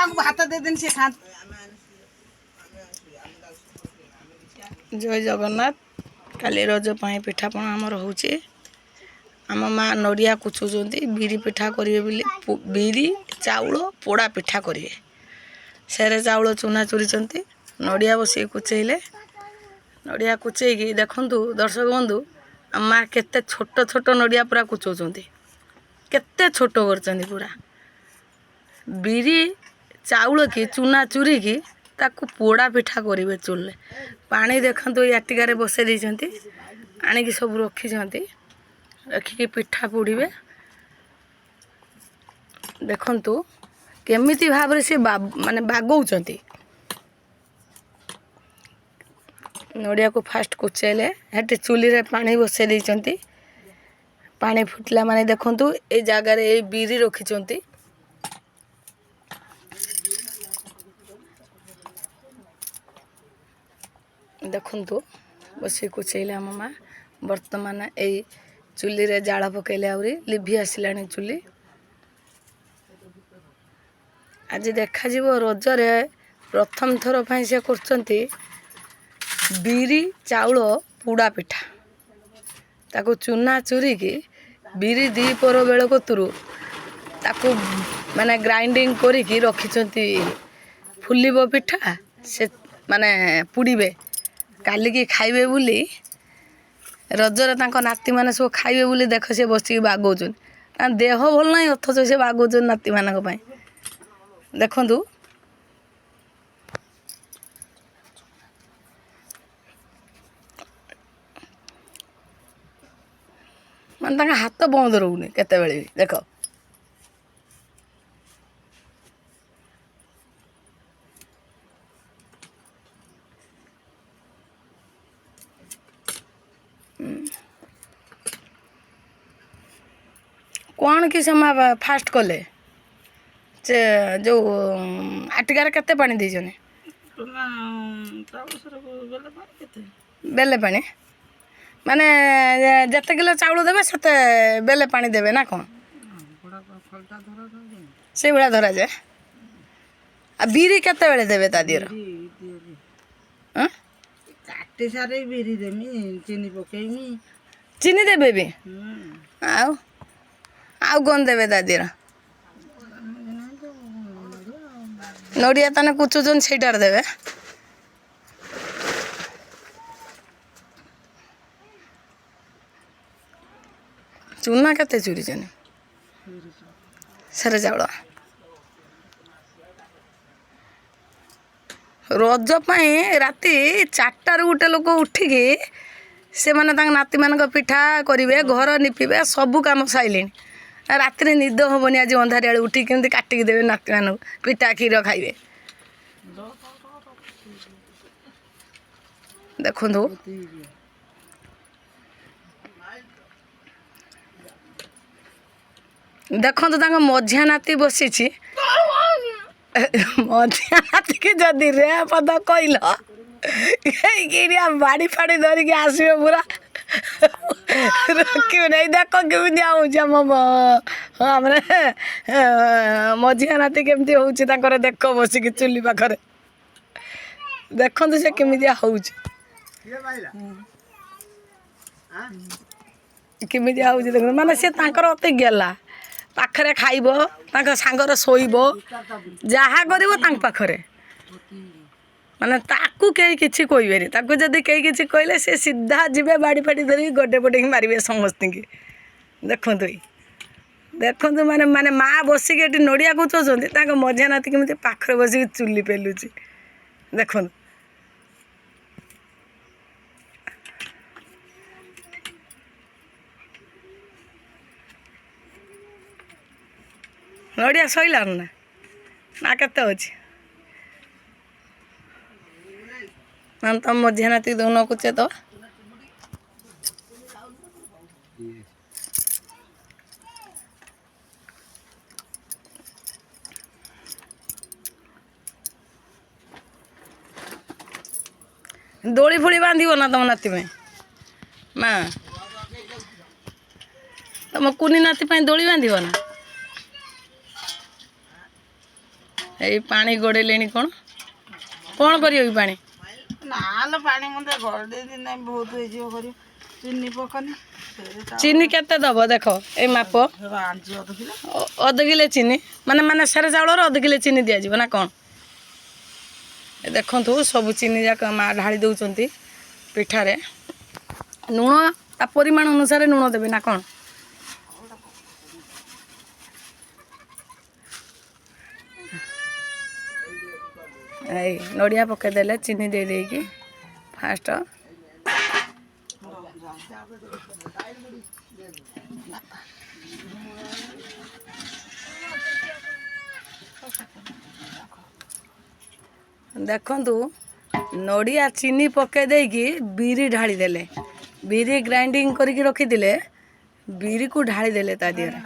ତାଙ୍କୁ ଭାତ ଦେଇଦେନି ସେ ଖାଆନ୍ତୁ। ଜୟ ଜଗନ୍ନାଥ। କାଲି ରଜ ପାଇଁ ପିଠାପଣା ଆମର ହେଉଛି। ଆମ ମା ନଡ଼ିଆ କୁଚୁଛନ୍ତି, ବିରି ପିଠା କରିବେ ବୋଲି। ବିରି ଚାଉଳ ପୋଡ଼ା ପିଠା କରିବେ। ସେରେ ଚାଉଳ ଚୁନା ଚୁରିଛନ୍ତି, ନଡ଼ିଆ ବସିକି କୁଚେଇଲେ। ନଡ଼ିଆ କୁଚେଇକି ଦେଖନ୍ତୁ ଦର୍ଶକ ବନ୍ଧୁ, ଆମ ମା କେତେ ଛୋଟ ଛୋଟ ନଡ଼ିଆ ପୁରା କୁଚଉଛନ୍ତି, କେତେ ଛୋଟ କରିଛନ୍ତି ପୁରା। ବିରି ଚାଉଳ କି ଚୁନା ଚୁରିକି ତାକୁ ପୋଡ଼ା ପିଠା କରିବେ ଚୁଲିରେ। ପାଣି ଦେଖନ୍ତୁ, ଏଇ ଆଟିକାରେ ବସେଇ ଦେଇଛନ୍ତି, ଆଣିକି ସବୁ ରଖିଛନ୍ତି, ରଖିକି ପିଠା ପୋଡ଼ିବେ। ଦେଖନ୍ତୁ କେମିତି ଭାବରେ ସେ ମାନେ ବାଗଉଛନ୍ତି। ନଡ଼ିଆକୁ ଫାଷ୍ଟ କୁଚେଇଲେ, ସେଠି ଚୁଲିରେ ପାଣି ବସେଇ ଦେଇଛନ୍ତି। ପାଣି ଫୁଟିଲା ମାନେ ଦେଖନ୍ତୁ ଏଇ ଜାଗାରେ ଏଇ ବିରି ରଖିଛନ୍ତି। ଦେଖନ୍ତୁ ବସିକି କୁଚେଇଲେ ଆମ ମା। ବର୍ତ୍ତମାନ ଏଇ ଚୁଲିରେ ଜାଳ ପକେଇଲେ, ଆହୁରି ଲିଭି ଆସିଲାଣି ଚୁଲି। ଆଜି ଦେଖାଯିବ ରଜରେ ପ୍ରଥମ ଥର ପାଇଁ ସେ କରୁଛନ୍ତି ବିରି ଚାଉଳ ପୋଡ଼ା ପିଠା। ତାକୁ ଚୁନା ଚୁରିକି ବିରି ଦୁଇ ପର ବେଳ କତୁରୁ ତାକୁ ମାନେ ଗ୍ରାଇଣ୍ଡିଙ୍ଗ କରିକି ରଖିଛନ୍ତି। ଫୁଲିବ ପିଠା, ସେ ମାନେ ପୁଡ଼ିବେ, କାଲିକି ଖାଇବେ ବୋଲି, ରଜରେ ତାଙ୍କ ନାତିମାନେ ସବୁ ଖାଇବେ ବୋଲି। ଦେଖ ସେ ବସିକି ବାଗଉଛନ୍ତି। ତାଙ୍କ ଦେହ ଭଲ ନାହିଁ, ଅଥଚ ସେ ବାଗଉଛନ୍ତି ନାତିମାନଙ୍କ ପାଇଁ। ଦେଖନ୍ତୁ, ମାନେ ତାଙ୍କ ହାତ ବନ୍ଦ ରହୁନି କେତେବେଳେ ବି। ଦେଖ, କ'ଣ କି ସେ ମା ଫାଷ୍ଟ କଲେ ସେ ଯେଉଁ ଆଟିକାରେ କେତେ ପାଣି ଦେଇଛନ୍ତି? ବେଲେ ପାଣି ମାନେ ଯେତେ କିଲୋ ଚାଉଳ ଦେବେ ସେତେ ବେଲେ ପାଣି ଦେବେ ନା କ'ଣ? ସେଇଭଳିଆ ଧରାଯାଏ। ଆଉ ବିରି କେତେବେଳେ ଦେବେ ତା ଦିହର? କାଟି ସାରି ବିରି ଦେମି, ଚିନି ପକେଇମି। ଚିନି ଦେବେ ବି? ଆଉ ଆଉ କ'ଣ ଦେବେ ତା ଦିହର? ନଡ଼ିଆ ତାନେ କୁଚୁଛନ୍ତି, ସେଇଟାରେ ଦେବେ। ଚୁନା କେତେ ଚୁରିଛନ୍ତି? ସେରେ ଚାଉଳ। ରଜ ପାଇଁ ରାତି 4ଟାରୁ ଗୋଟେ ଲୋକ ଉଠିକି ସେମାନେ ତାଙ୍କ ନାତିମାନଙ୍କ ପିଠା କରିବେ, ଘର ନିପିବେ, ସବୁ କାମ ସାରିଲେଣି। ରାତିରେ ନିଦ ହେବନି ଆଜି, ଅନ୍ଧାରିଆ ବେଳେ ଉଠିକି କେମିତି କାଟିକି ଦେବେ ନାତିମାନଙ୍କୁ, ପିଠା କ୍ଷୀର ଖାଇବେ। ଦେଖନ୍ତୁ, ଦେଖନ୍ତୁ ତାଙ୍କ ମଝିଆ ନାତି ବସିଛି। ମଝିଆ ନାତିକି ଯଦି ରେ ପଦ କହିଲ, ଏଇକିରିଆ ବାଡ଼ି ଫାଡ଼ି ଧରିକି ଆସିବେ, ପୁରା ରଖିବେ ନାଇଁ। ଦେଖ କେମିତି ହେଉଛି ଆମ ମାନେ ମଝିଆ ନାତି କେମିତି ହେଉଛି ତାଙ୍କର। ଦେଖ ବସିକି ଚୁଲି ପାଖରେ, ଦେଖନ୍ତୁ ସେ କେମିତିଆ ହେଉଛି, କେମିତିଆ ହେଉଛି ଦେଖନ୍ତୁ। ମାନେ ସେ ତାଙ୍କର ଅତି ଗେଲା, ପାଖରେ ଖାଇବ, ତାଙ୍କ ସାଙ୍ଗରେ ଶୋଇବ, ଯାହା କରିବ ତାଙ୍କ ପାଖରେ। ମାନେ ତାକୁ କେହି କିଛି କହିବେନି। ତାକୁ ଯଦି କେହି କିଛି କହିଲେ ସେ ସିଧା ଯିବେ ବାଡ଼ି ଫାଡ଼ି ଧରିକି ଗଡ଼େ ପଟେଇକି ମାରିବେ ସମସ୍ତିଙ୍କି। ଦେଖନ୍ତୁ, ଏଇ ଦେଖନ୍ତୁ, ମାନେ ମାନେ ମା ବସିକି ଏଠି ନଡ଼ିଆ କୁଚଉଛନ୍ତି, ତାଙ୍କ ମଝିଆ ନାତି କେମିତି ପାଖରେ ବସିକି ଚୁଲି ପେଲୁଛି ଦେଖନ୍ତୁ। ନଡ଼ିଆ ସଇଲାଣି ନା ନା କେତେ ଅଛି? ନା ତମ ମଝିଆ ନାତି ଦଉନ କୁଚେ ତ। ଦୋଳି ଫୋଳି ବାନ୍ଧିବ ନା ତମ ନାତି ପାଇଁ? ମା, ତମ କୁନି ନାତି ପାଇଁ ଦୋଳି ବାନ୍ଧିବ ନା? ଏଇ ପାଣି ଗଡ଼େଇଲେଣି। କ'ଣ କ'ଣ କରିବ କି ପାଣି? ନା ଲୋ, ପାଣି ମୁନ୍ଦେ ଗଡ଼େଇ ଦିନେ ବହୁତ ହେଇଯିବ କରିବ। ଚିନି ପକାନି। ଚିନି କେତେ ଦବ ଦେଖ, ଏଇ ମାପ। ଆଣିଛି 1/2 କିଲୋ। 1/2 କିଲୋ ଚିନି ମାନେ ମାନେ ସେରେ ଚାଉଳର 1/2 କିଲୋ ଚିନି ଦିଆଯିବ ନା କ'ଣ? ଏ ଦେଖନ୍ତୁ, ସବୁ ଚିନି ଯାକ ମା ଢାଳି ଦେଉଛନ୍ତି ପିଠାରେ। ଲୁଣ ତା ପରିମାଣ ଅନୁସାରେ ଲୁଣ ଦେବେ ନା କ'ଣ? ଏଇ ନଡ଼ିଆ ପକେଇଦେଲେ ଚିନି ଦେଇ ଦେଇକି ଫାଷ୍ଟ। ଦେଖନ୍ତୁ, ନଡ଼ିଆ ଚିନି ପକେଇ ଦେଇକି ବିରି ଢାଳି ଦେଲେ। ବିରି ଗ୍ରାଇଣ୍ଡିଙ୍ଗ କରିକି ରଖିଥିଲେ, ବିରିକୁ ଢାଳି ଦେଲେ ତା ଦେହରେ।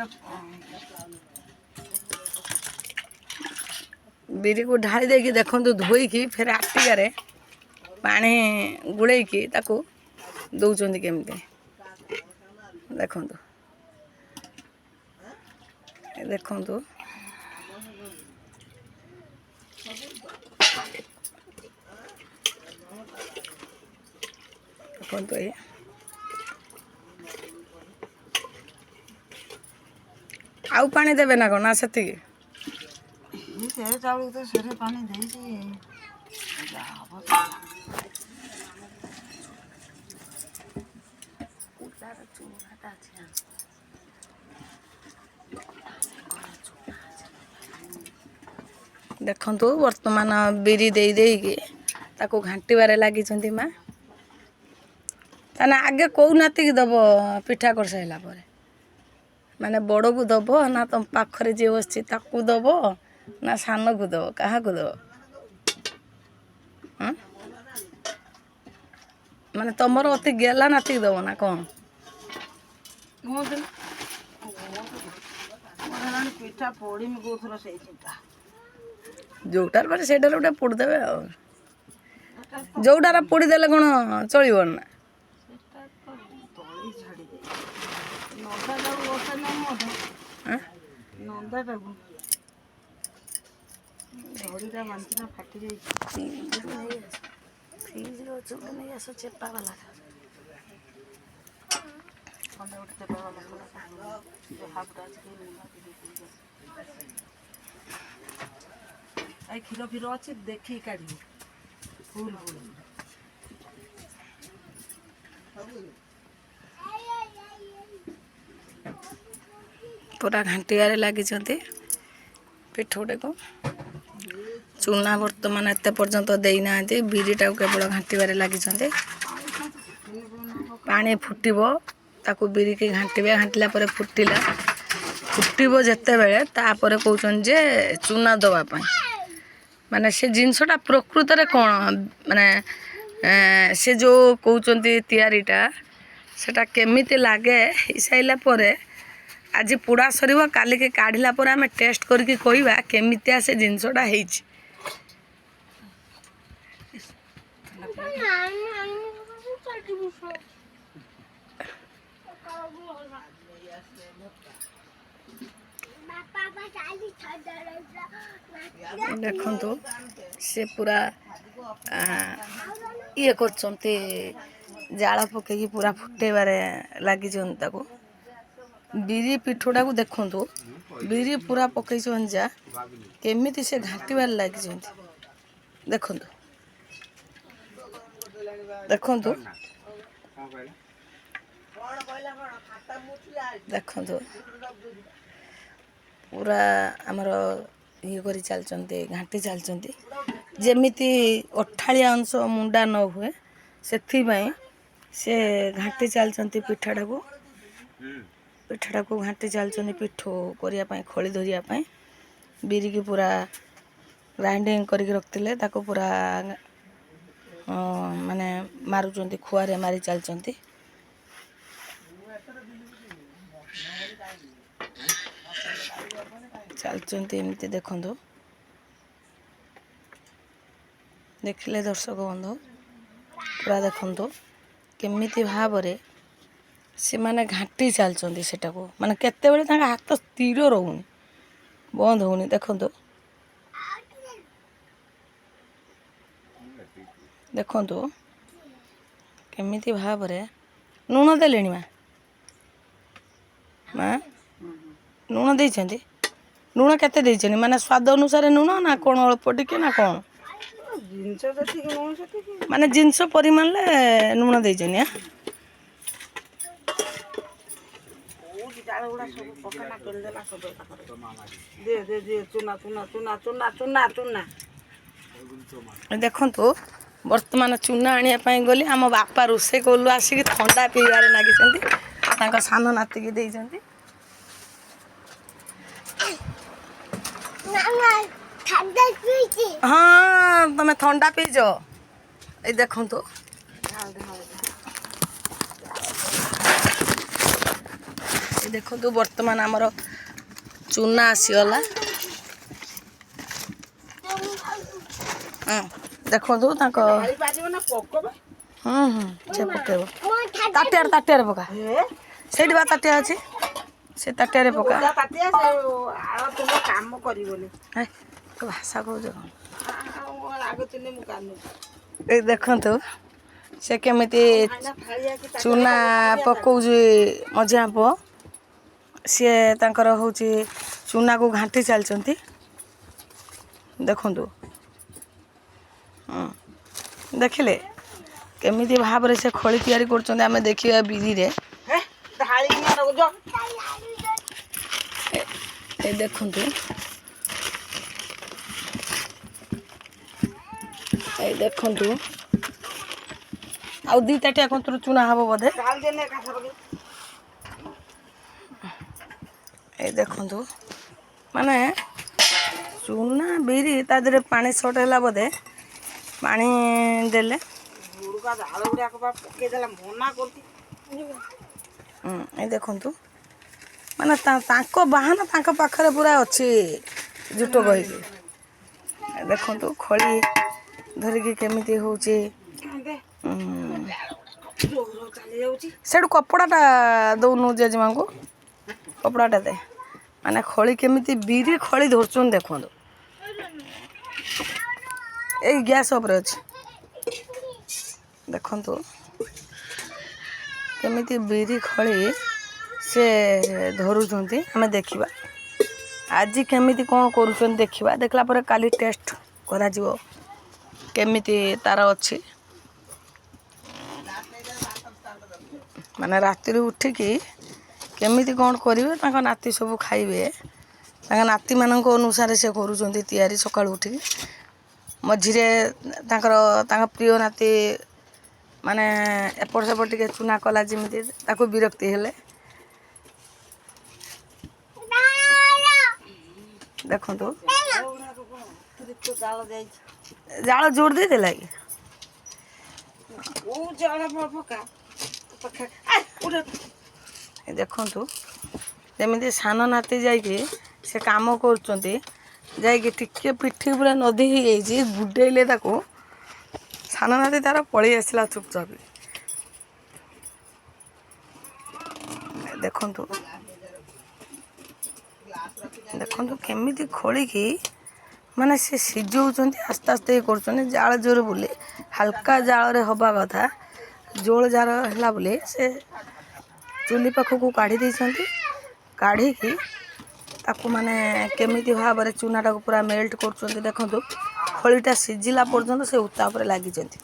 ବିରିକୁ ଢାଳି ଦେଇକି ଦେଖନ୍ତୁ, ଧୋଇକି ଫେର ଆଟିକାରେ ପାଣି ଗୋଳେଇକି ତାକୁ ଦେଉଛନ୍ତି କେମିତି ଦେଖନ୍ତୁ। ଏ ଦେଖନ୍ତୁ, ଦେଖନ୍ତୁ ଏଇ ଆଉ ପାଣି ଦେବେ ନା କ'ଣ, ନା ସେତିକି? ଏଇ ସେରେ ଚାଉଳକୁ ତ ସେରେ ପାଣି ଦେଇଛି, ଯାହା ହବ। ଦେଖନ୍ତୁ, ବର୍ତ୍ତମାନ ବିରି ଦେଇ ଦେଇକି ତାକୁ ଘାଣ୍ଟିବାରେ ଲାଗିଛନ୍ତି ମା। ତାହେଲେ ଆଗେ କେଉଁ ନାତିକି ଦବ ପିଠା କରିସାରିଲା ପରେ? ମାନେ ବଡ଼କୁ ଦବ ନା ତମ ପାଖରେ ଯିଏ ବସିଛି ତାକୁ ଦବ ନା ସାନକୁ ଦବ, କାହାକୁ ଦବ? ହଁ, ମାନେ ତମର ଅତି ଗେଲା ନାତିକି ଦବ ନା କ'ଣ? ମୁଁ ମୋର ହେଲାଣି ପିଠା ପୋଡ଼ିମି କୋଉଥର, ସେଇ ଚିନ୍ତା। ଯୋଉଟାରେ ପାରେ ସେଇଟାରେ ଗୋଟେ ପୋଡ଼ିଦେବେ। ଆଉ ଯୋଉଟାରେ ପୋଡ଼ିଦେଲେ କ'ଣ ଚଳିବ ନା? ସେଟା ତ ତଳି ଛାଡ଼ି ଦେଇଛି। ନନ୍ଦାଟାକୁ ବସେ ନାହିଁ ମଧ୍ୟ। ଆଁ? ନନ୍ଦାଟାକୁ ଧଡ଼ିଟା ବାନ୍ଧିନା, ଫାଟି ଯାଇଛି। ଫ୍ରିଜରେ ଅଛି ଗୋଟେ, ନେଇ ଆସ ଚେପା ବାଲା। ଖଣ୍ଡେ ଗୋଟେ ଚେପା ବାଲା ଖଣ୍ଡେ ଯୋଉ ହାଫଟା ଅଛି କି ଏଇ କ୍ଷୀର ଫିର ଅଛି, ଦେଖିକି କାଢ଼ିବ ଫୁଲ ଫୁଲ। ପୁରା ଘାଣ୍ଟିବାରେ ଲାଗିଛନ୍ତି ପିଠଉଟାକୁ। ଚୁନା ବର୍ତ୍ତମାନ ଏତେ ପର୍ଯ୍ୟନ୍ତ ଦେଇନାହାନ୍ତି, ବିରିଟାକୁ କେବଳ ଘାଣ୍ଟିବାରେ ଲାଗିଛନ୍ତି। ପାଣି ଫୁଟିବ, ତାକୁ ବିରିକି ଘାଣ୍ଟିବେ। ଘାଣ୍ଟିଲା ପରେ ଫୁଟିଲା, ଫୁଟିବ ଯେତେବେଳେ ତାପରେ କହୁଛନ୍ତି ଯେ ଚୁନା ଦେବା ପାଇଁ। ମାନେ ସେ ଜିନିଷଟା ପ୍ରକୃତରେ କ'ଣ, ମାନେ ସେ ଯେଉଁ କହୁଛନ୍ତି ତିଆରିଟା, ସେଟା କେମିତି ଲାଗେ ହେଇସାରିଲା ପରେ, ଆଜି ପୋଡ଼ା ସରିବ, କାଲିକି କାଢ଼ିଲା ପରେ ଆମେ ଟେଷ୍ଟ କରିକି କହିବା କେମିତିଆ ସେ ଜିନିଷଟା ହେଇଛି। ଦେଖନ୍ତୁ, ସେ ପୁରା ଇଏ କରୁଛନ୍ତି, ଜାଳ ପକେଇକି ପୁରା ଫୁଟେଇବାରେ ଲାଗିଛନ୍ତି ତାକୁ। ବିରି ପିଠୁଟାକୁ ଦେଖନ୍ତୁ, ବିରି ପୁରା ପକେଇଛନ୍ତି ଯା, କେମିତି ସେ ଘାଣ୍ଟିବାରେ ଲାଗିଛନ୍ତି ଦେଖନ୍ତୁ। ଦେଖନ୍ତୁ, ଦେଖନ୍ତୁ, ପୁରା ଆମର ଇଏ କରି ଚାଲିଛନ୍ତି, ଘାଣ୍ଟି ଚାଲିଛନ୍ତି। ଯେମିତି ଅଠାଳିଆ ଅଂଶ ମୁଣ୍ଡା ନ ହୁଏ, ସେଥିପାଇଁ ସେ ଘାଣ୍ଟି ଚାଲିଛନ୍ତି ପିଠାଟାକୁ। ପିଠାଟାକୁ ଘାଣ୍ଟି ଚାଲିଛନ୍ତି ପିଠଉ କରିବା ପାଇଁ, ଖଳି ଧରିବା ପାଇଁ। ବିରିକି ପୁରା ଗ୍ରାଇଣ୍ଡିଙ୍ଗ କରିକି ରଖିଥିଲେ, ତାକୁ ପୁରା ମାନେ ମାରୁଛନ୍ତି, ଖୁଆରେ ମାରି ଚାଲିଛନ୍ତି। ଚାଲିଛନ୍ତି ଏମିତି ଦେଖନ୍ତୁ। ଦେଖିଲେ ଦର୍ଶକ ବନ୍ଧୁ, ପୁରା ଦେଖନ୍ତୁ କେମିତି ଭାବରେ ସେମାନେ ଘାଣ୍ଟି ଚାଲିଛନ୍ତି ସେଟାକୁ। ମାନେ କେତେବେଳେ ତାଙ୍କ ହାତ ସ୍ଥିର ରହୁନି, ବନ୍ଦ ହେଉନି। ଦେଖନ୍ତୁ। ଦେଖନ୍ତୁ କେମିତି ଭାବରେ ଲୁଣ ଦେଲେଣି ମା। ମା, ଲୁଣ ଦେଇଛନ୍ତି? ଲୁଣ କେତେ ଦେଇଛନ୍ତି? ମାନେ ସ୍ୱାଦ ଅନୁସାରେ ଲୁଣ ନା କ'ଣ, ଅଳ୍ପ ଟିକେ ନା କ'ଣ? ଜିନିଷ ଯେତିକି ଲୁଣ ସେତିକି। ମାନେ ଜିନିଷ ପରିମାଣରେ ଲୁଣ ଦେଇଛନ୍ତି। ଆଁ, କୋଉଠି ଜାଳ ଗୁଡ଼ା ସବୁ ପକାନା, ପେଲିଦେଲା ସବୁ ଏକାଥରେ। ଦେ ଦେ ଦେ, ଚୁନା ଚୁନା ଚୁନା ଚୁନା ଚୁନା ଚୁନା। ଦେଖନ୍ତୁ, ବର୍ତ୍ତମାନ ଚୁନା ଆଣିବା ପାଇଁ ଗଲି। ଆମ ବାପା ରୋଷେଇ କଲୁ ଆସିକି ଥଣ୍ଡା ପିଇବାରେ ଲାଗିଛନ୍ତି। ତାଙ୍କ ସାନ ନାତିକି ଦେଇଛନ୍ତି। ହଁ, ତମେ ଥଣ୍ଡା ପିଇଛ। ଏଇ ଦେଖନ୍ତୁ, ଏଇ ଦେଖନ୍ତୁ, ବର୍ତ୍ତମାନ ଆମର ଚୁନା ଆସିଗଲା। ହଁ, ଦେଖନ୍ତୁ ତାଙ୍କ ଢାଳି ପାରିବ ନା ପକବା? ହୁଁ, ସେ ପକେଇବ। ତାଟିଆରେ, ତାଟିଆରେ ପକା। ସେଇଠି ବା ତାଟିଆ ଅଛି, ସେ ତାଟିଆରେ ପକା। ଓଦା ତାଟିଆ, ସେ ଆଳ ତୁମ କାମ କରିବନି। ହେ, ତୁ ଭାଷା କହୁଛ କ'ଣ? ଆଉ ରାଗୁଥିଲି, ମୁଁ କାନ୍ଦୁଛି। ଏଇ ଦେଖନ୍ତୁ, ସେ କେମିତି ଭାଇନା ଥାଳିଆ କି ତାଟିଆ? ଚୁନା ପକଉଛି। ମଝିଆ ପୁଅ ସିଏ ତାଙ୍କର ହେଉଛି ଚୁନାକୁ ଘାଣ୍ଟି ଚାଲିଛନ୍ତି। ଦେଖନ୍ତୁ, ହଁ, ଦେଖିଲେ କେମିତି ଭାବରେ ସେ ଖଳି ତିଆରି କରୁଛନ୍ତି? ଆମେ ଦେଖିବା ବିରିରେ। ହେ, ଢାଳି ନିଆ ରଖୁଛ। ଏ ଦେଖନ୍ତୁ, ଏଇ ଦେଖନ୍ତୁ। ଆଉ 2 ତାଟିଆ କନ୍ତରୁ ଚୁନା ହବ ବୋଧେ। ଢାଳି ଦେନେ ଏକାଥରକେ। ଏଇ ଦେଖନ୍ତୁ, ମାନେ ଚୁନା ବିରି ତା ଦେହରେ ପାଣି ସର୍ଟ ହେଲା ବୋଧେ, ପାଣି ଦେଲେ। ଗୁଡ଼ୁକା ଜାଳ ଗୁଡ଼ାକ ବା ପକେଇଦେଲା, ମନା କରୁଛି। ଏଇ ଦେଖନ୍ତୁ, ମାନେ ତାଙ୍କ ବାହାନ ତାଙ୍କ ପାଖରେ ପୁରା ଅଛି ଜୁଟ କହିକି। ଏ ଦେଖନ୍ତୁ, ଖଳି ଧରିକି କେମିତି ହେଉଛି। ଦେ, ଜୋର ଚାଲି ଯାଉଛି। ସେଇଠୁ କପଡ଼ାଟା ଦଉନୁ ଜେଜେମାଙ୍କୁ, କପଡ଼ାଟା ଦେ। ମାନେ ଖଳି କେମିତି ବିରି ଖଳି ଧରୁଛନ୍ତି ଦେଖନ୍ତୁ। ଏଇ ଗ୍ୟାସ୍ ଉପରେ ଅଛି। ଦେଖନ୍ତୁ କେମିତି ବିରି ଖଳି ସେ ଧରୁଛନ୍ତି। ଆମେ ଦେଖିବା ଆଜି କେମିତି କ'ଣ କରୁଛନ୍ତି ଦେଖିବା। ଦେଖିଲା ପରେ କାଲି ଟେଷ୍ଟ କରାଯିବ କେମିତି ତାର ଅଛି। ମାନେ ରାତିରୁ ଉଠିକି କେମିତି କ'ଣ କରିବେ, ତାଙ୍କ ନାତି ସବୁ ଖାଇବେ। ତାଙ୍କ ନାତିମାନଙ୍କ ଅନୁସାରେ ସେ କରୁଛନ୍ତି ତିଆରି ସକାଳୁ ଉଠିକି। ମଝିରେ ତାଙ୍କର ତାଙ୍କ ପ୍ରିୟ ନାତି ମାନେ ଏପଟ ସେପଟ ଟିକେ ଚୁନା କଲା ଯେମିତି, ତାକୁ ବିରକ୍ତି ହେଲେ। ଦେଖନ୍ତୁ। ଜାଳ ଗୁଡ଼ାକ କ'ଣ ଅତିରିକ୍ତ ଜାଳ ଯାଇଛି? ଜାଳ ଜୋର ଦେଇଦେଲା କି? କୋଉ ଜାଳ ପକା ପକା ଉଠେ। ଏ ଦେଖନ୍ତୁ, ଯେମିତି ସାନ ନାତି ଯାଇକି ସେ କାମ କରୁଛନ୍ତି, ଯାଇକି ଟିକେ ପିଠି ପୁରା ନଦୀ ହେଇଯାଇଛି, ଗୁଡ଼େଇଲେ ତାକୁ। ସାନ ନାତି ତାର ପଳେଇ ଆସିଲା ଚୁପଚାପ। ଏ ଦେଖନ୍ତୁ, ଦେଖନ୍ତୁ କେମିତି ଖୋଳିକି ମାନେ ସେ ସିଝଉଛନ୍ତି, ଆସ୍ତେ ଆସ୍ତେ ଇଏ କରୁଛନ୍ତି। ଜାଳ ଜୋର ବୋଲି ହାଲକା ଜାଳରେ ହେବା କଥା, ଜୋର ଜାଳ ହେଲା ବୋଲି ସେ ଚୁଲି ପାଖକୁ କାଢ଼ି ଦେଇଛନ୍ତି। କାଢ଼ିକି ତାକୁ ମାନେ କେମିତି ଭାବରେ ଚୁନାଟାକୁ ପୁରା ମେଲ୍ଟ କରୁଛନ୍ତି ଦେଖନ୍ତୁ। ଖଳିଟା ସିଝିଲା ପର୍ଯ୍ୟନ୍ତ ସେ ଉତ୍ତା ଉପରେ ଲାଗିଛନ୍ତି।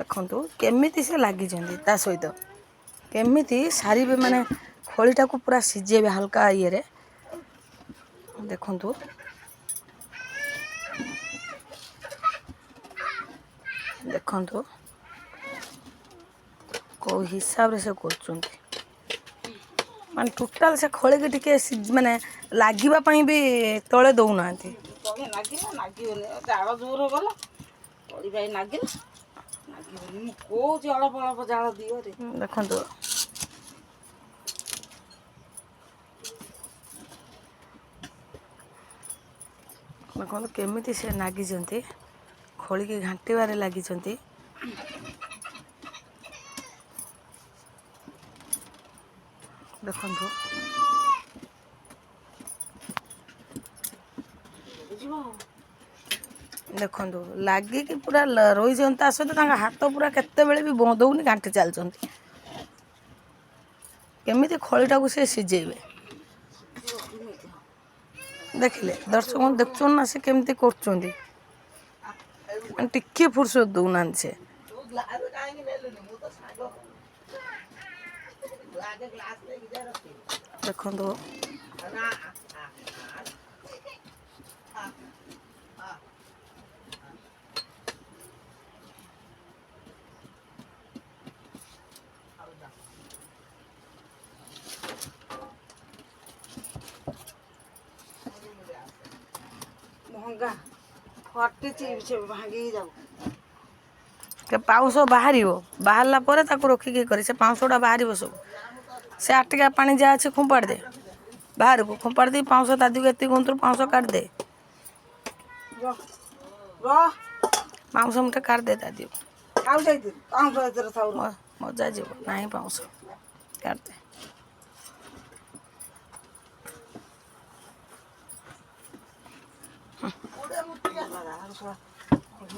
ଦେଖନ୍ତୁ କେମିତି ସେ ଲାଗିଛନ୍ତି ତା ସହିତ, କେମିତି ସାରିବେ, ମାନେ ଖଳିଟାକୁ ପୁରା ସିଝେଇବେ ହାଲକା ଇଏରେ। ଦେଖନ୍ତୁ, ଦେଖନ୍ତୁ କେଉଁ ହିସାବରେ ସେ କରୁଛନ୍ତି। ମାନେ ଟୋଟାଲ୍ ସେ ଖଳିକି ଟିକେ ମାନେ ଲାଗିବା ପାଇଁ ବି ତଳେ ଦେଉନାହାନ୍ତି। ତଳେ ନାଗିଲା, ନାଗିବନି। ଜାଳ ଜୋର ଗଲା, ତଳି ପାଇଁ ନାଗିଲା, ନାଗିବନି। ମୁଁ କହୁଛି ଅଳ୍ପ ଅଳ୍ପ ଜାଳ ଦିଅରେ। ଦେଖନ୍ତୁ, ଦେଖନ୍ତୁ କେମିତି ସେ ନାଗିଛନ୍ତି, ଖଳିକି ଘାଣ୍ଟିବାରେ ଲାଗିଛନ୍ତି। ଦେଖନ୍ତୁ। ବୁଝିବ। ଦେଖନ୍ତୁ ଲାଗିକି ପୁରା ରହିଛନ୍ତି ତା ସହିତ ତାଙ୍କ ହାତ ପୁରା କେତେବେଳେ ବି ବନ୍ଦ ହେଉନି, ଘାଣ୍ଟି ଚାଲିଛନ୍ତି। କେମିତି ଖଳିଟାକୁ ସେ ସିଝେଇବେ ଦେଖିଲେ ଦର୍ଶକ ଦେଖୁଛନ୍ତି ନା, ସେ କେମିତି କରୁଛନ୍ତି, ମାନେ ଟିକିଏ ଫୁର୍ସତ ଦେଉନାହାନ୍ତି ସେ। ଦେଖନ୍ତୁ ଭଙ୍ଗା ଫଟିଛି, ସେ ଭାଙ୍ଗିକି ଯାଉ। ପାଉଁଶ ବାହାରିବ, ବାହାରିଲା ପରେ ତାକୁ ରଖିକି କରି ସେ ପାଉଁଶଟା ବାହାରିବ ସବୁ। ସେ ଆଟିକା ପାଣି ଯାହା ଅଛି ଖୋମ୍ପାଡ଼ି ଦେ ବାହାରକୁ, ଖୋମ୍ପାଡ଼ି ଦେଇ ପାଉଁଶ ତା ଦିହକୁ ଏତିକି ଗୁନ୍ତରୁ ପାଉଁଶ କାଢ଼ିଦେ। ରହ ରହ। ପାଉଁଶ ମୁଠେ କାଢ଼ିଦେ ତା ଦିହକୁ। ଆଉ ଯାଇଥିଲି ପାଉଁଶ ଏଥିରେ ଥାଉ। ମଜା ଯିବ ନାହିଁ, ପାଉଁଶ କାଢ଼ିଦେ।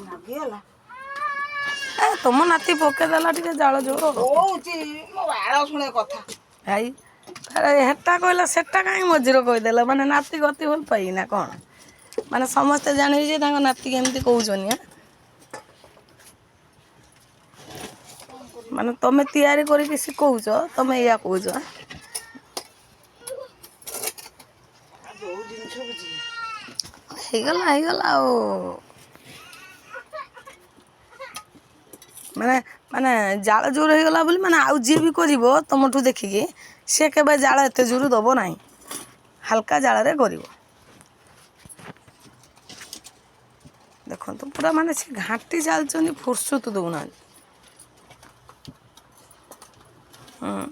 ନାଗିଗଲା। ଏ ତମ ନାତି ପକେଇଦେଲା ଟିକେ ଜାଳ ଜୋର। କହୁଛି ମୋ ବାଳ ଶୁଣେ କଥା। ଭାଇ ଆରେ ହେଟା କହିଲା, ସେଟା କାହିଁ ମଝିରେ କହିଦେଲା? ମାନେ ନାତି ଗତି ଭଲ ପାଇ ନା କ'ଣ? ମାନେ ସମସ୍ତେ ଜାଣିବେ ଯେ ତାଙ୍କ ନାତି କେମିତି କହୁଛନ୍ତି। ଆଁ ମାନେ ତମେ ତିଆରି କରିକି ଶିଖଉଛ, ତମେ ଏଇଆ କହୁଛ ଆଁ? ଯୋଉ ଜିନିଷ ବୁଝି ହେଇଗଲା ହେଇଗଲା। ଆଉ ମାନେ ମାନେ ଜାଳ ଜୋର ହେଇଗଲା ବୋଲି, ମାନେ ଆଉ ଯିଏ ବି କରିବ ତମଠୁ ଦେଖିକି, ସେ କେବେ ଜାଳ ଏତେ ଜୋର ଦେବ ନାହିଁ, ହାଲକା ଜାଳରେ କରିବ। ଦେଖନ୍ତୁ ପୁରା ମାନେ ସେ ଘାଣ୍ଟି ଚାଲିଛନ୍ତି, ଫୁର୍ସତ ଦେଉନାହାନ୍ତି। ହୁଁ,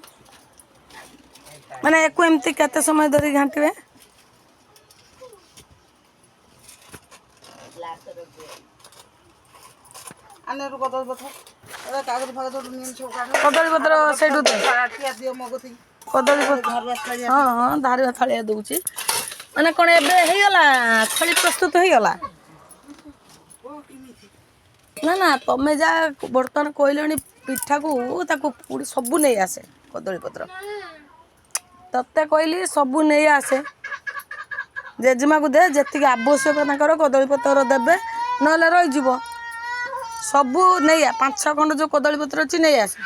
ମାନେ ୟାକୁ ଏମିତି କେତେ ସମୟ ଧରି ଘାଣ୍ଟିବେ? ଆନେ କଦଳୀ ପତ୍ର, ଏଟା କାଗଜ ଫାଗଜ ନିୟମ ସବୁ କାଢ। କଦଳୀ ପତ୍ର ସେଇଠୁ ଦେ। ତାଟିଆ ଦିଅ ମୋ କତିକି। କଦଳୀ ପତ୍ର। ଧରବା ଥାଳିଆ। ହଁ ହଁ, ଧାରିବା ଥାଳିଆ ଦେଉଛି। ମାନେ କ'ଣ ଏବେ ହେଇଗଲା, ଖଳି ପ୍ରସ୍ତୁତ ହେଇଗଲା? କେମିତି? ନା ନା, ତମେ ଯାହା ବର୍ତ୍ତମାନ କହିଲଣି ପିଠାକୁ ତାକୁ ପୋଡ଼ି ସବୁ ନେଇ ଆସେ କଦଳୀ ପତ୍ର। ତତେ କହିଲି ସବୁ ନେଇ ଆସେ, ଜେଜେମାକୁ ଦେ, ଯେତିକି ଆବଶ୍ୟକ ତାଙ୍କର କଦଳୀ ପତ୍ର ଦେବେ, ନହେଲେ ରହିଯିବ। ସବୁ ନେଇ ଆ, 5-6 ଖଣ୍ଡ ଯେଉଁ କଦଳୀ ପତ୍ର ଅଛି ନେଇ ଆସେ।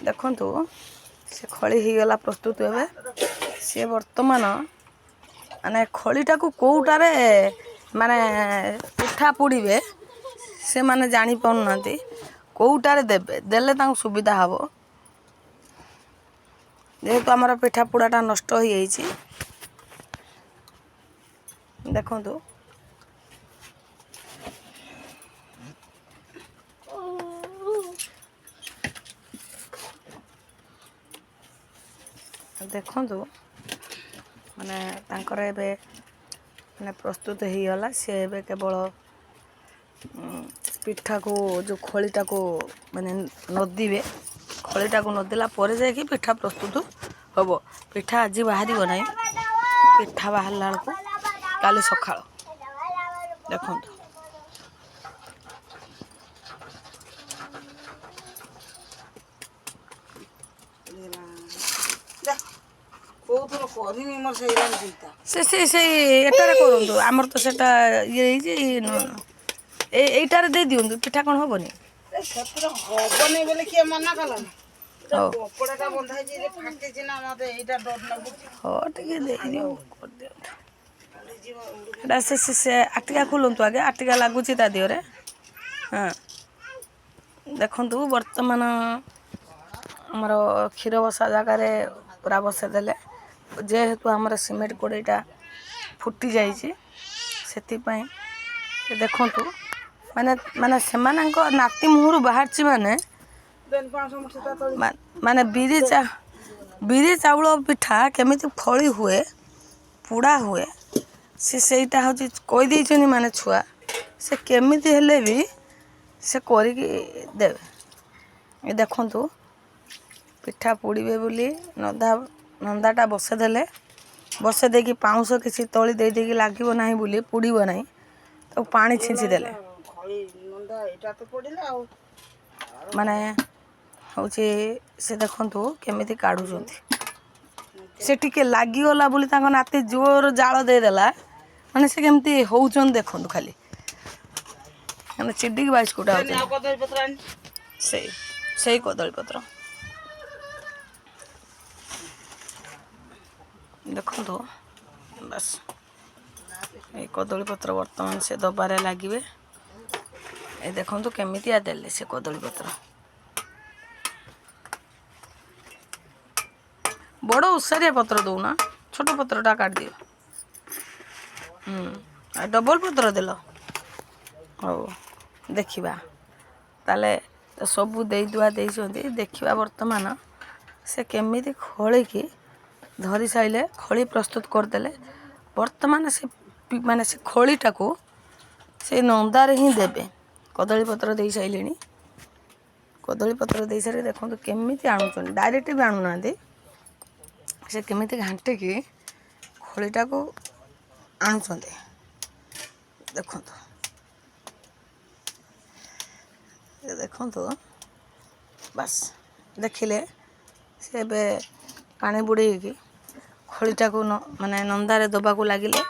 ଦେଖନ୍ତୁ ସେ ଖଳି ହେଇଗଲା ପ୍ରସ୍ତୁତ। ଏବେ ସିଏ ବର୍ତ୍ତମାନ ମାନେ ଖଳିଟାକୁ କେଉଁଟାରେ ମାନେ ପିଠା ପୋଡ଼ିବେ ସେମାନେ ଜାଣିପାରୁନାହାନ୍ତି, କେଉଁଟାରେ ଦେବେ, ଦେଲେ ତାଙ୍କୁ ସୁବିଧା ହେବ। ଯେହେତୁ ଆମର ପିଠା ପୋଡ଼ାଟା ନଷ୍ଟ ହେଇଯାଇଛି। ଦେଖନ୍ତୁ ଦେଖନ୍ତୁ, ମାନେ ତାଙ୍କର ଏବେ ମାନେ ପ୍ରସ୍ତୁତ ହେଇଗଲା। ସେ ଏବେ କେବଳ ପିଠାକୁ ଯେଉଁ ଖଳିଟାକୁ ମାନେ ନଦିବେ, ଖଳିଟାକୁ ନଦିଲା ପରେ ଯାଇକି ପିଠା ପ୍ରସ୍ତୁତ ହେବ। ପିଠା ଆଜି ବାହାରିବ ନାହିଁ, ପିଠା ବାହାରିଲା ବେଳକୁ କାଲି ସକାଳ। ଦେଖନ୍ତୁ କୋଉଥର କରିମି, ମୋର ସେଇଲାଗି ଚିନ୍ତା। ସେ ସେ ସେଇ ଏଟାରେ କରନ୍ତୁ, ଆମର ତ ସେଟା ଇଏ ହେଇଛି। ଏଇ ଏଇଟାରେ ଦେଇ ଦିଅନ୍ତୁ ପିଠା, କ'ଣ ହବନି? ଏ ସେଥିରେ ହବନି ବୋଲି କିଏ ମନା କଲା ନା? ହଉ। କପଡ଼ାଟା ବନ୍ଧା ହେଇଛି ଯେ ଫାଟିଛି ନା, ମତେ ଏଇଟା ଡର ଲାଗୁଛି। ହଉ, ଟିକେ ଦେଇଦିଅନ୍ତୁ, କରିଦିଅନ୍ତୁ। ଫାଟିଯିବ। ଏଟା ସେ ସେ ସେ ଆଟିକା ଖୋଲନ୍ତୁ ଆଗେ, ଆଟିକା ଲାଗୁଛି ତା ଦିହରେ। ହଁ, ଦେଖନ୍ତୁ ବର୍ତ୍ତମାନ ଆମର କ୍ଷୀର ବସା ଜାଗାରେ ପୁରା ବସେଇଦେଲେ। ଯେହେତୁ ଆମର ସିମେଣ୍ଟ କଡ଼େଇଟା ଫୁଟି ଯାଇଛି, ସେଥିପାଇଁ ସେ ଦେଖନ୍ତୁ ମାନେ ମାନେ ସେମାନଙ୍କ ନାତି ମୁହଁରୁ ବାହାରିଛି ମାନେ ଦେନ୍ 500 ମୁଠେ ତା ତଳେ। ମାନେ ବିରି ଚାଉଳ ପିଠା କେମିତି ଫଳି ହୁଏ, ପୋଡ଼ା ହୁଏ, ସେ ସେଇଟା ହେଉଛି କହିଦେଇଛନ୍ତି। ମାନେ ଛୁଆ ସେ କେମିତି ହେଲେ ବି ସେ କରିକି ଦେବେ। ଏ ଦେଖନ୍ତୁ ପିଠା ପୋଡ଼ିବେ ବୋଲି ନଦା ନନ୍ଦାଟା ବସେଇଦେଲେ। ବସେଇ ଦେଇକି ପାଉଁଶ କିଛି ତଳି ଦେଇ ଦେଇକି ଲାଗିବ ନାହିଁ ବୋଲି, ପୋଡ଼ିବ ନାହିଁ, ତାକୁ ପାଣି ଛିଞ୍ଚି ଦେଲେ। ଖଳି ନନ୍ଦା ଏଇଟା ତ ପଡ଼ିଲା ଆଉ। ମାନେ ହେଉଛି ସେ ଦେଖନ୍ତୁ କେମିତି କାଢ଼ୁଛନ୍ତି। ସେ ଟିକେ ଲାଗିଗଲା ବୋଲି ତାଙ୍କ ନାତି ଜୋର ଜାଳ ଦେଇଦେଲା। ମାନେ ସେ କେମିତି ହେଉଛନ୍ତି ଦେଖନ୍ତୁ ଖାଲି, ମାନେ ଚିଡ଼ିକି ବାଇସ୍କୁଟା ହେଉଛନ୍ତି। ଆଉ କଦଳୀ ପତ୍ର ଆଣି। ସେଇ ସେଇ କଦଳୀପତ୍ର ଦେଖନ୍ତୁ। ବାସ୍, ଏଇ କଦଳୀପତ୍ର ବର୍ତ୍ତମାନ ସେ ଦବାରେ ଲାଗିବେ। ଏ ଦେଖନ୍ତୁ କେମିତିଆ ଦେଲେ ସେ କଦଳୀପତ୍ର। ବଡ଼ ଓସାରିଆ ପତ୍ର ଦଉନା, ଛୋଟ ପତ୍ରଟା କାଟିଦିଅ। ଆଉ ଡବଲ ପତ୍ର ଦେଲ। ହଉ ଦେଖିବା ତାହେଲେ, ତ ସବୁ ଦେଇଦୁଆ ଦେଇଛନ୍ତି। ଦେଖିବା ବର୍ତ୍ତମାନ ସେ କେମିତି ଖୋଳିକି ଧରି ସାରିଲେ, ଖଳି ପ୍ରସ୍ତୁତ କରିଦେଲେ। ବର୍ତ୍ତମାନ ସେ ମାନେ ସେ ଖଳିଟାକୁ ସେ ନନ୍ଦାରେ ହିଁ ଦେବେ। କଦଳୀ ପତ୍ର ଦେଇ ସାରିଲେଣି। କଦଳୀ ପତ୍ର ଦେଇ ସାରିକି ଦେଖନ୍ତୁ କେମିତି ଆଣୁଛନ୍ତି। ଡାଇରେକ୍ଟ ବି ଆଣୁନାହାନ୍ତି, ସେ କେମିତି ଘାଣ୍ଟିକି ଖଳିଟାକୁ ଆଣୁଛନ୍ତି ଦେଖନ୍ତୁ। ଏ ଦେଖନ୍ତୁ, ବାସ୍ ଦେଖିଲେ, ସେ ଏବେ ପାଣି ବୁଡ଼େଇକି ଖଳିଟାକୁ ମାନେ ନନ୍ଦାରେ ଦେବାକୁ ଲାଗିଲେ।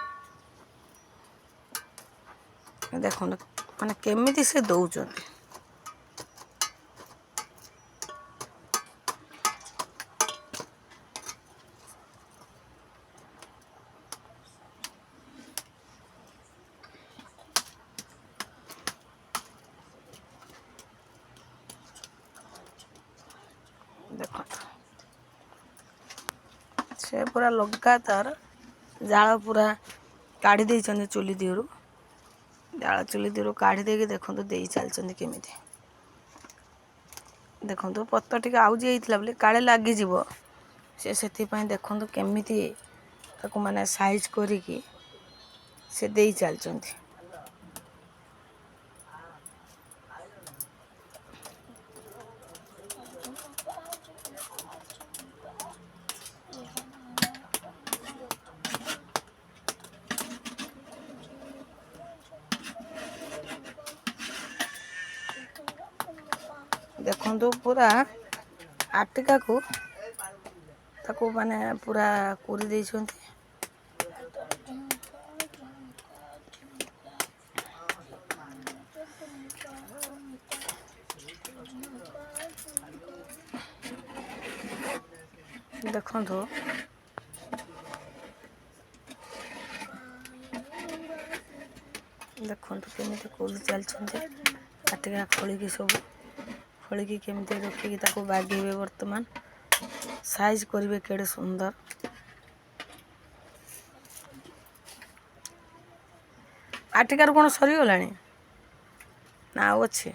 ଦେଖନ୍ତୁ ମାନେ କେମିତି ସେ ଦେଉଛନ୍ତି। ଦେଖନ୍ତୁ, ସେ ପୁରା ଲଗାତାର ଜାଳ ପୁରା କାଢ଼ି ଦେଇଛନ୍ତି ଚୁଲି ଦିହରୁ। ଜାଳ ଚୁଲି ଦିହରୁ କାଢ଼ି ଦେଇକି ଦେଖନ୍ତୁ ଦେଇ ଚାଲିଛନ୍ତି କେମିତି। ଦେଖନ୍ତୁ, ପତ୍ର ଟିକେ ଆଉଜି ହେଇଥିଲା ବୋଲି କାଳେ ଲାଗିଯିବ, ସେ ସେଥିପାଇଁ ଦେଖନ୍ତୁ କେମିତି ତାକୁ ମାନେ ସାଇଜ୍ କରିକି ସେ ଦେଇ ଚାଲିଛନ୍ତି। ଦେଖନ୍ତୁ, ପୁରା ଆଟିକାକୁ ତାକୁ ମାନେ ପୁରା କୋରି ଦେଇଛନ୍ତି। ଦେଖନ୍ତୁ, ଦେଖନ୍ତୁ କେମିତି କୋରି ଚାଲିଛନ୍ତି। ଆଟିକା ଖୋଳିକି, ସବୁ ଖୋଳିକି କେମିତି ରଖିକି ତାକୁ ବାଗେଇବେ, ବର୍ତ୍ତମାନ ସାଇଜ୍ କରିବେ କେଡ଼େ ସୁନ୍ଦର। ଆଟିକାରୁ କ'ଣ ସରିଗଲାଣି ନା ଆଉ ଅଛି?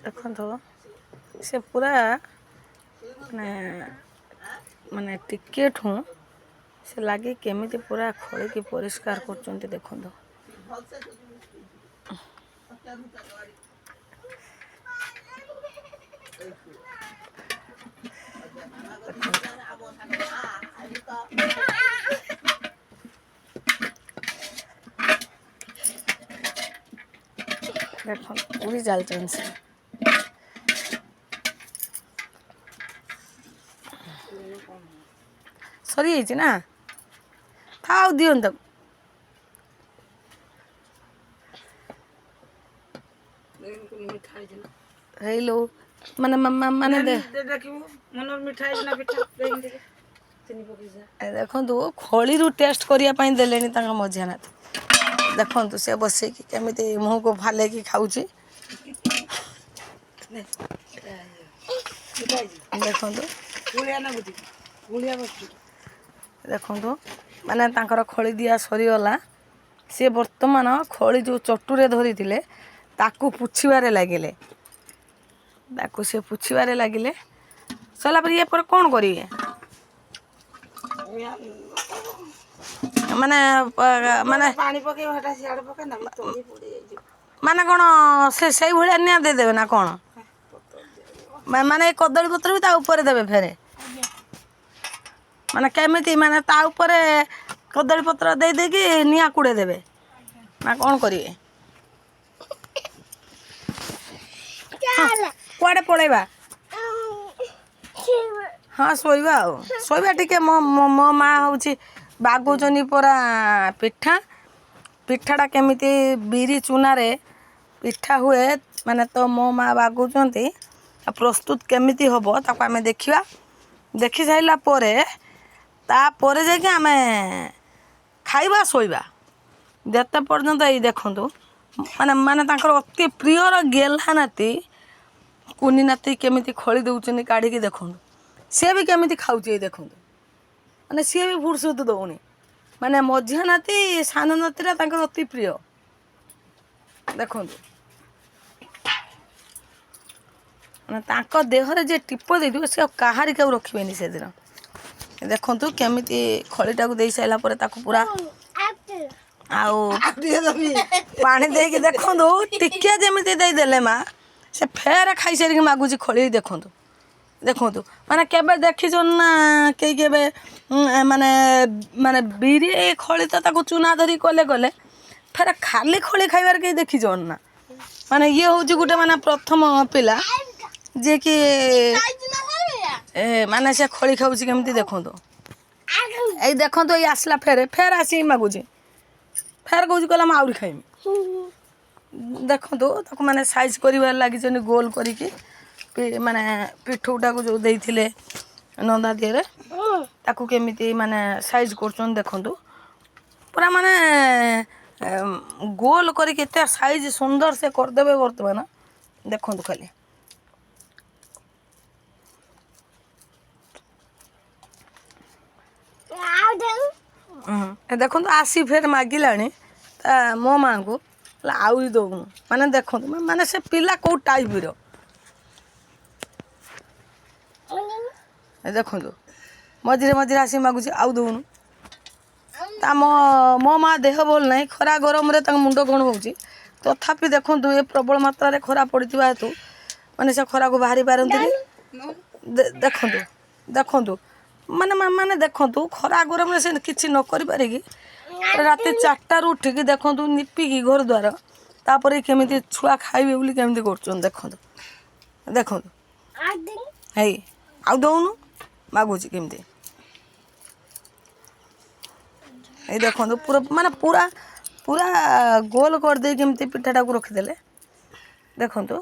ଦେଖନ୍ତୁ, ସେ ପୁରା ମାନେ ମାନେ ଟିକେଠୁଁ ସେ ଲାଗି କେମିତି ପୁରା ଖୋଳିକି ପରିଷ୍କାର କରୁଛନ୍ତି ଦେଖନ୍ତୁ। ଦେଖନ୍ତୁ, ଦେଖନ୍ତୁ, ଉଡ଼ି ଚାଲିଛନ୍ତି ସେ। ସରିଯାଇଛି ନା ଥାଉ, ଦିଅନ୍ତୁ ତାକୁ। ମିଠା ହେଇଛି ନା? ହେଇଲୋ, ମାନେ ମାନେ ଦେଖିବୁ ମନର ମିଠା ହେଇଛି ନା ପିଠା ଟିକେ ଚିନି ପକେଇ। ଦେଖନ୍ତୁ, ଖଳିରୁ ଟେଷ୍ଟ କରିବା ପାଇଁ ଦେଲେଣି ତାଙ୍କ ମଝିଆ ନାତି। ଦେଖନ୍ତୁ, ସେ ବସେଇକି କେମିତି ମୁହଁକୁ ଫାଲେଇକି ଖାଉଛି ଦେଖନ୍ତୁ। ଦେଖନ୍ତୁ, ମାନେ ତାଙ୍କର ଖଳି ଦିଆ ସରିଗଲା। ସିଏ ବର୍ତ୍ତମାନ ଖଳି ଯେଉଁ ଚଟୁରେ ଧରିଥିଲେ ତାକୁ ପୋଛିବାରେ ଲାଗିଲେ। ତାକୁ ସେ ପୋଛିବାରେ ଲାଗିଲେ। ସରିଲା ପରେ ଇଏ ପରେ କ'ଣ କରିବେ? ମାନେ ମାନେ ପାଣି ପକେଇବ ସେଟା ସିଆଡ଼େ ପକେଇ ନା ତଳି ପୋଡ଼ି ଯାଇଯିବ। ମାନେ କ'ଣ ସେ ସେଇଭଳିଆ ନିଆଁ ଦେଇଦେବେ ନା କ'ଣ? ମାନେ ଏ କଦଳୀ ପତ୍ର ବି ତା ଉପରେ ଦେବେ ଫେରେ? ମାନେ କେମିତି, ମାନେ ତା ଉପରେ କଦଳୀ ପତ୍ର ଦେଇ ଦେଇକି ନିଆଁ କୁଡ଼େଇ ଦେବେ ନା କ'ଣ କରିବେ? କୁଆଡ଼େ ପଳେଇବା? ହଁ, ଶୋଇବା ଆଉ ଶୋଇବା ଟିକେ। ମୋ ମୋ ମା ହେଉଛି ବାଗଉଛନ୍ତି ପରା ପିଠା। ପିଠାଟା କେମିତି ବିରି ଚୁନାରେ ପିଠା ହୁଏ, ମାନେ ତ ମୋ ମା ବାଗଉଛନ୍ତି। ପ୍ରସ୍ତୁତ କେମିତି ହେବ ତାକୁ ଆମେ ଦେଖିବା। ଦେଖି ସାରିଲା ପରେ ତାପରେ ଯାଇକି ଆମେ ଖାଇବା, ଶୋଇବା। ଯେତେ ପର୍ଯ୍ୟନ୍ତ ଏଇ ଦେଖନ୍ତୁ, ମାନେ ମାନେ ତାଙ୍କର ଅତି ପ୍ରିୟର ଗେହ୍ଲା ନାତି, କୁନି ନାତି କେମିତି ଖଳି ଦେଉଛନ୍ତି କାଢ଼ିକି ଦେଖନ୍ତୁ। ସିଏ ବି କେମିତି ଖାଉଛି ଏଇ ଦେଖନ୍ତୁ। ମାନେ ସିଏ ବି ଫୁରସତ ଦେଉନି। ମାନେ ମଝିଆ ନାତି, ସାନ ନାତିଟା ତାଙ୍କର ଅତି ପ୍ରିୟ। ଦେଖନ୍ତୁ, ମାନେ ତାଙ୍କ ଦେହରେ ଯିଏ ଟିପ ଦେଇଥିବ ସେ ଆଉ କାହାରିକି ଆଉ ରଖିବେନି ସେଦିନ। ଦେଖନ୍ତୁ, କେମିତି ଖଳିଟାକୁ ଦେଇ ସାରିଲା ପରେ ତାକୁ ପୁରା ଆଉ ପାଣି ଦେଇକି, ଦେଖନ୍ତୁ, ଟିକେ ଯେମିତି ଦେଇଦେଲେ ମା, ସେ ଫେର ଖାଇସାରିକି ମାଗୁଛି ଖଳି। ଦେଖନ୍ତୁ, ଦେଖନ୍ତୁ, ମାନେ କେବେ ଦେଖିଛନ୍ତି ନା କେହି କେବେ? ମାନେ ମାନେ ବିରି ଖଳି ତ ତାକୁ ଚୁନା ଧରି କଲେ କଲେ, ଫେର ଖାଲି ଖଳି ଖାଇବାରେ କେହି ଦେଖିଛନ୍ତି ନା? ମାନେ ଇଏ ହେଉଛି ଗୋଟେ ମାନେ ପ୍ରଥମ ପିଲା ଯିଏକି ମାନେ ସେ ଖଳି ଖାଉଛି କେମିତି ଦେଖନ୍ତୁ। ଏଇ ଦେଖନ୍ତୁ, ଏଇ ଆସିଲା ଫେରେ, ଫେର ଆସିକି ମାଗୁଛି। ଫେର କହୁଛି, କହିଲା ମୁଁ ଆହୁରି ଖାଇମି। ଦେଖନ୍ତୁ, ତାକୁ ମାନେ ସାଇଜ୍ କରିବାରେ ଲାଗିଛନ୍ତି ଗୋଲ କରିକି। ମାନେ ପିଠଉଟାକୁ ଯେଉଁ ଦେଇଥିଲେ ନନ୍ଦା ଦିହରେ, ତାକୁ କେମିତି ମାନେ ସାଇଜ୍ କରୁଛନ୍ତି ଦେଖନ୍ତୁ। ପୁରା ମାନେ ଗୋଲ କରିକି ଏତେ ସାଇଜ୍ ସୁନ୍ଦର ସେ କରିଦେବେ ବର୍ତ୍ତମାନ। ଦେଖନ୍ତୁ ଖାଲି। ଦେଖନ୍ତୁ, ଆସି ଫେର ମାଗିଲାଣି ତା ମୋ ମାଆଙ୍କୁ, ହେଲେ ଆହୁରି ଦଉନୁ। ମାନେ ଦେଖନ୍ତୁ, ମାନେ ସେ ପିଲା କେଉଁ ଟାଇପ୍ର ଦେଖନ୍ତୁ। ମଝିରେ ମଝିରେ ଆସି ମାଗୁଛି, ଆଉ ଦଉନୁ। ତା ମୋ ମୋ ମା ଦେହ ଭଲ ନାହିଁ, ଖରା ଗରମରେ ତାଙ୍କ ମୁଣ୍ଡ କ'ଣ ହେଉଛି। ତଥାପି ଦେଖନ୍ତୁ, ଏ ପ୍ରବଳ ମାତ୍ରାରେ ଖରା ପଡ଼ିଥିବା ହେତୁ ମାନେ ସେ ଖରାକୁ ବାହାରି ପାରନ୍ତିନି। ଦେଖନ୍ତୁ, ଦେଖନ୍ତୁ, ମାନେ ମାନେ ଦେଖନ୍ତୁ, ଖରା ଗରମରେ ସେ କିଛି ନ କରିପାରିକି ରାତି 4ଟାରୁ ଉଠିକି ଦେଖନ୍ତୁ, ନିପିକି ଘର ଦ୍ୱାର, ତାପରେ କେମିତି ଛୁଆ ଖାଇବେ ବୋଲି କେମିତି କରୁଛନ୍ତି ଦେଖନ୍ତୁ। ଦେଖନ୍ତୁ, ହେଇ ଆଉ ଦଉନୁ ମାଗୁଛି କେମିତି। ଏଇ ଦେଖନ୍ତୁ, ପୁରା ମାନେ ପୁରା ପୁରା ଗୋଲ କରିଦେଇ କେମିତି ପିଠାଟାକୁ ରଖିଦେଲେ ଦେଖନ୍ତୁ।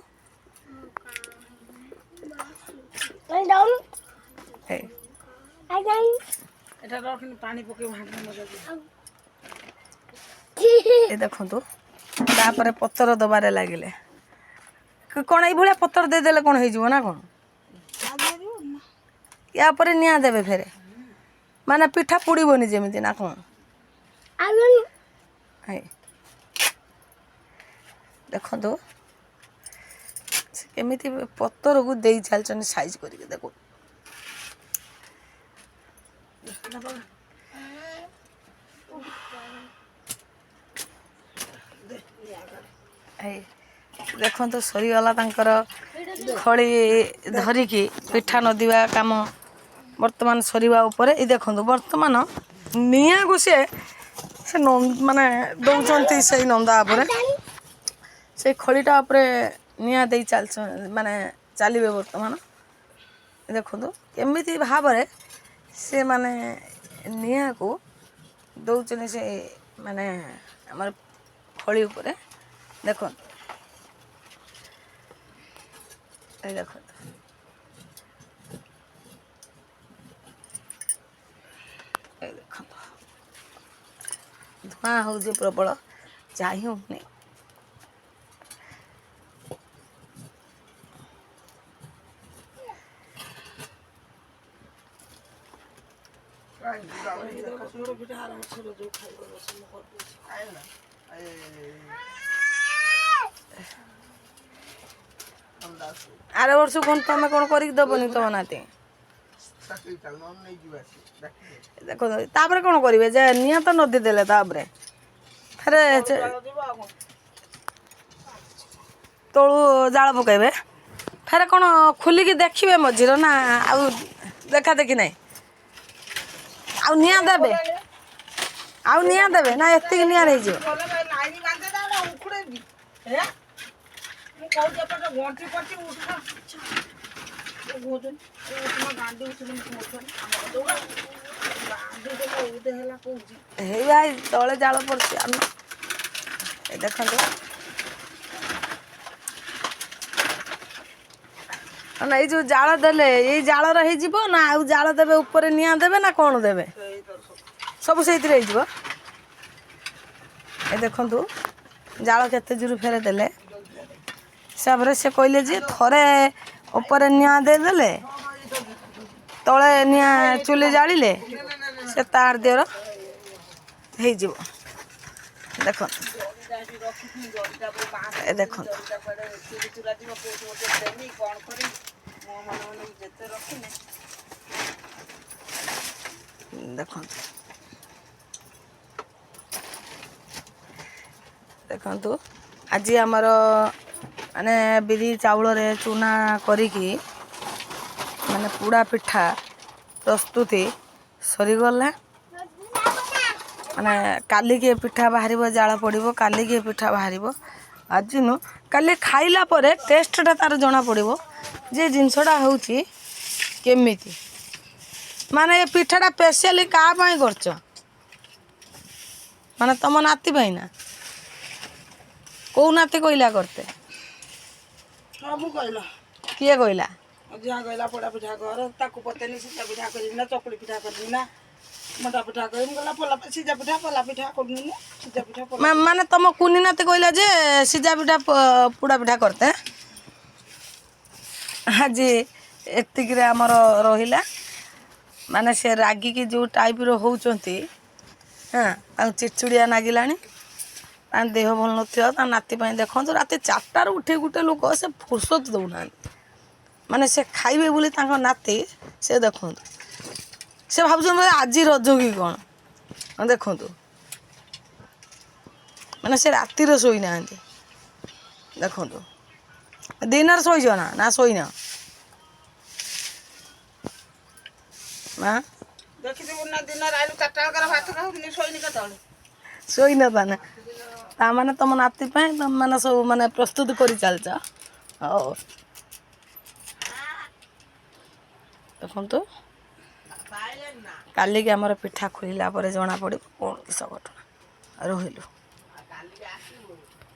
ହେଇ ଏଟା ରଖିନି, ପାଣି ପକେଇ। ଏ ଦେଖନ୍ତୁ, ତାପରେ ପତର ଦବାରେ ଲାଗିଲେ। କ'ଣ ଏଇଭଳିଆ ପତର ଦେଇଦେଲେ କ'ଣ ହେଇଯିବ ନା କ'ଣ? ୟା ପରେ ନିଆଁ ଦେବେ ଫେରେ, ମାନେ ପିଠା ପୋଡ଼ିବନି ଯେମିତି ନା କ'ଣ? ହେଇ ଦେଖନ୍ତୁ, ସେ କେମିତି ପତରକୁ ଦେଇ ଚାଲିଛନ୍ତି ସାଇଜ୍ କରିକି ଦେଖୁ। ଏଇ ଦେଖନ୍ତୁ, ସରିଗଲା ତାଙ୍କର ଖଳି ଧରିକି ପିଠା ନଦିବା କାମ ବର୍ତ୍ତମାନ ସରିବା ଉପରେ। ଏଇ ଦେଖନ୍ତୁ, ବର୍ତ୍ତମାନ ନିଆଁକୁ ସିଏ ସେ ମାନେ ଦେଉଛନ୍ତି ସେଇ ନନ୍ଦା ଉପରେ, ସେଇ ଖଳିଟା ଉପରେ ନିଆଁ ଦେଇ ଚାଲିଛ, ମାନେ ଚାଲିବେ ବର୍ତ୍ତମାନ। ଦେଖନ୍ତୁ, କେମିତି ଭାବରେ ସେ ମାନେ ନିଆଁକୁ ଦେଉଛନ୍ତି ସେ ମାନେ ଆମର ଖଳି ଉପରେ। ଦେଖନ୍ତୁ। ଏଇ ଦେଖନ୍ତୁ। ଏଇ ଦେଖନ୍ତୁ, ଧୂଆଁ ହେଉଛି ପ୍ରବଳ, ଯାଇ ହେଉନି। ପିଠା ଆର ବର୍ଷ ଯୋଉ ଖାଇବ ମୁଁ କରିଦେଉଛି। ଆର ବର୍ଷ କ'ଣ ତମେ କ'ଣ କରିକି ଦେବନି ତମ ନାତି? ଦେଖନ୍ତୁ, ତାପରେ କ'ଣ କରିବେ ଯେ ନିଆଁ ତ ନଦୀ ଦେଲେ, ତାପରେ ଫେରେ ତଳୁ ଜାଳ ପକାଇବେ। ଫେରେ କ'ଣ ଖୋଲିକି ଦେଖିବେ ମଝିର ନା ଆଉ ଦେଖା ଦେଖି ନାହିଁ? ଆଉ ନିଆଁ ଦେବେ, ଆଉ ନିଆଁ ଦେବେ ନା ଏତିକି ନିଆଁ ହେଇଯିବ? ମୁଁ କହୁଛି ଏପଟେ ଗଣ୍ଠି ପଡିଛି, ଉଠୁନା କହୁଛନ୍ତି, ଗାଣ୍ଡି ଉଠୁନି। ଗାଣ୍ଡି ହେଲା କହୁଛି। ହେଇ ଭାଇ, ତଳେ ଜାଳ ପଡୁଛି। ଆମେ ଏ ଦେଖନ୍ତୁ ନା, ଏଇ ଯୋଉ ଜାଳ ଦେଲେ ଏଇ ଜାଳର ହେଇଯିବ ନା ଆଉ ଜାଳ ଦେବେ, ଉପରେ ନିଆଁ ଦେବେ ନା କ'ଣ ଦେବେ? ସବୁ ସେଇଥିରେ ହେଇଯିବ। ଏ ଦେଖନ୍ତୁ, ଜାଳ କେତେ ଜୋର ଫେରେ ଦେଲେ। ହିସାବରେ ସେ କହିଲେ ଯେ ଥରେ ଉପରେ ନିଆଁ ଦେଇଦେଲେ, ତଳେ ନିଆଁ ଚୁଲି ଜାଳିଲେ ସେ ତାର ଦେହର ହେଇଯିବ। ଦେଖନ୍ତୁ, ଏ ଦେଖନ୍ତୁ। ଦେଖନ୍ତୁ, ଦେଖନ୍ତୁ, ଆଜି ଆମର ମାନେ ବିରି ଚାଉଳରେ ଚୁନା କରିକି ମାନେ ପୋଡ଼ା ପିଠା ପ୍ରସ୍ତୁତି ସରିଗଲା। ମାନେ କାଲିକି ଏ ପିଠା ବାହାରିବ, ଜାଳ ପଡ଼ିବ, କାଲିକି ଏ ପିଠା ବାହାରିବ। ଆଜି ନୁ କାଲି ଖାଇଲା ପରେ ଟେଷ୍ଟଟା ତାର ଜଣାପଡ଼ିବ ଯେ ଜିନିଷଟା ହେଉଛି କେମିତି। ମାନେ ଏ ପିଠାଟା ସ୍ପେଶିଆଲି କାହା ପାଇଁ କରୁଛ? ମାନେ ତମ ନାତି ପାଇଁ ନା କୋଉ ନାତି କହିଲା କରତେ? ସବୁ କହିଲା। କିଏ କହିଲା? ଯାହା କହିଲା ପୋଡ଼ା ପିଠା କର। ତାକୁ ପଚାରିଲି, ସିଝା ପିଠା କରିବି ନା ଚକୁଳି ପିଠା କରିବି ନା ମଣ୍ଡା ପିଠା କରିବି? କହିଲା ପୋଲା, ସିଝା ପିଠା, ପୋଲା ପିଠା କରୁନୁ, ସିଝା ପିଠା। ମାନେ ତମ କୁନି ନାତି କହିଲା ଯେ ସିଝା ପିଠା, ପୋଡ଼ା ପିଠା କରତେ। ଆଜି ଏତିକିରେ ଆମର ରହିଲା। ମାନେ ସେ ରାଗିକି ଯେଉଁ ଟାଇପ୍ର ହେଉଛନ୍ତି, ହଁ, ତାଙ୍କୁ ଚିଡ଼ଚିଡ଼ିଆ ନାଗିଲାଣି। ତାଙ୍କ ଦେହ ଭଲ ନଥିବ, ତା ନାତି ପାଇଁ ଦେଖନ୍ତୁ ରାତି 4ଟାରୁ ଉଠି ଗୋଟେ ଲୋକ, ସେ ଫୁର୍ସତ ଦେଉନାହାନ୍ତି। ମାନେ ସେ ଖାଇବେ ବୋଲି ତାଙ୍କ ନାତି, ସେ ଦେଖନ୍ତୁ, ସେ ଭାବୁଛନ୍ତି ଆଜି ରଜ କି କ'ଣ। ଦେଖନ୍ତୁ, ମାନେ ସେ ରାତିରେ ଶୋଇନାହାନ୍ତି। ଦେଖନ୍ତୁ, ଦିନରେ ଶୋଇଛ ନା ନା ଶୋଇନ ମା? ଦେଖିଥିବୁ ନା, ଦିନରେ ଆଇଲୁ 4ଟା ବେଳକର ଭାତ ଖାଉଥିଲି, ଶୋଇନି କେତେବେଳେ। ଶୋଇନ ତାନେ। ତାମାନେ ତମ ନାତି ପାଇଁ ତମ ମାନେ ସବୁ ମାନେ ପ୍ରସ୍ତୁତ କରି ଚାଲିଛ। ହଉ, ଦେଖନ୍ତୁ, କାଲିକି ଆମର ପିଠା ଖୋଲିଲା ପରେ ଜଣାପଡ଼ିବ କ'ଣ କିସ ଘଟଣା। ରହିଲୁ।